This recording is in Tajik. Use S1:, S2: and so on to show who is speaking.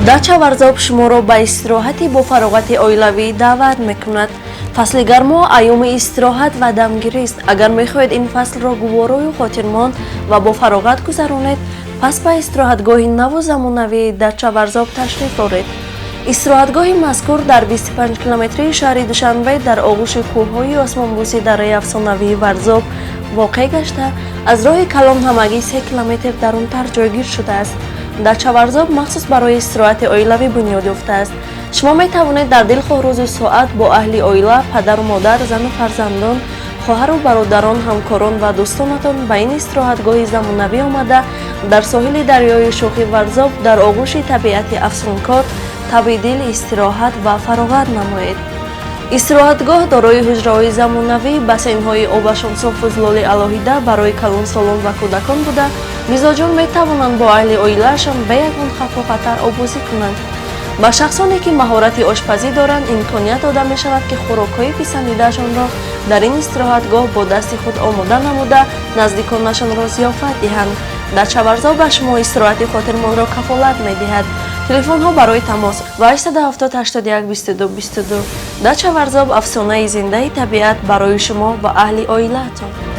S1: Дача Варзоб шуморо ба истироҳати бо фароғати оилавӣ даъват мекунад. Фасли гармо айёми истироҳат ва дамгирист. Агар мехоҳед ин фаслро гуворою хотирмон ва бо фароғат гузаронед, пас ба истироҳатгоҳи наву замонавии Дача Варзоб ташриф оред. Истироҳатгоҳи мазкур дар 25 километрии шаҳри Душанбе, дар оғӯши кӯҳҳои осмонбӯси дараи афсонавии Варзоб воқеъ гашта, аз роҳи калон ҳамагӣ 3 километр дарунтар ҷойгир шудааст. Дача Варзоб махсус барои истироҳати оилавӣ бунёд ёфтааст. Шумо метавонед дар дилхоҳ рӯзу соат бо аҳли оила, падару модар, зану фарзандон, хоҳару бародарон, ҳамкорон ва дӯстонатон ба ин истироҳатгоҳи замонавӣ омада, дар соҳили дарёи шӯхи Варзоб, дар оғӯши табиати афсункор таби дил истироҳат ва фароғат намоед. Истироҳатгоҳ дорои ҳуҷраҳои замонавӣ, бассейнҳои обашон софу зулоли алоҳида барои калонсолон ва кӯдакон буда, мизоҷон метавонанд бо аҳли оилаашон бе ягон хавфу хатар оббозӣ кунанд. Ба шахсоне, ки маҳорати ошпазӣ доранд, имконият дода мешавад, ки хӯрокҳои писандидаашонро дар ин истироҳатгоҳ бо дасти худ омода намуда, наздиконашонро зиёфат диҳанд. Дача Варзоб ба шумо истироҳати хотирмонро кафолат медиҳад. Телефонҳо барои тамос: 870 81 22 22. Дача Варзоб, афсонаи зиндаи табиат барои шумо ва аҳли оилаатон.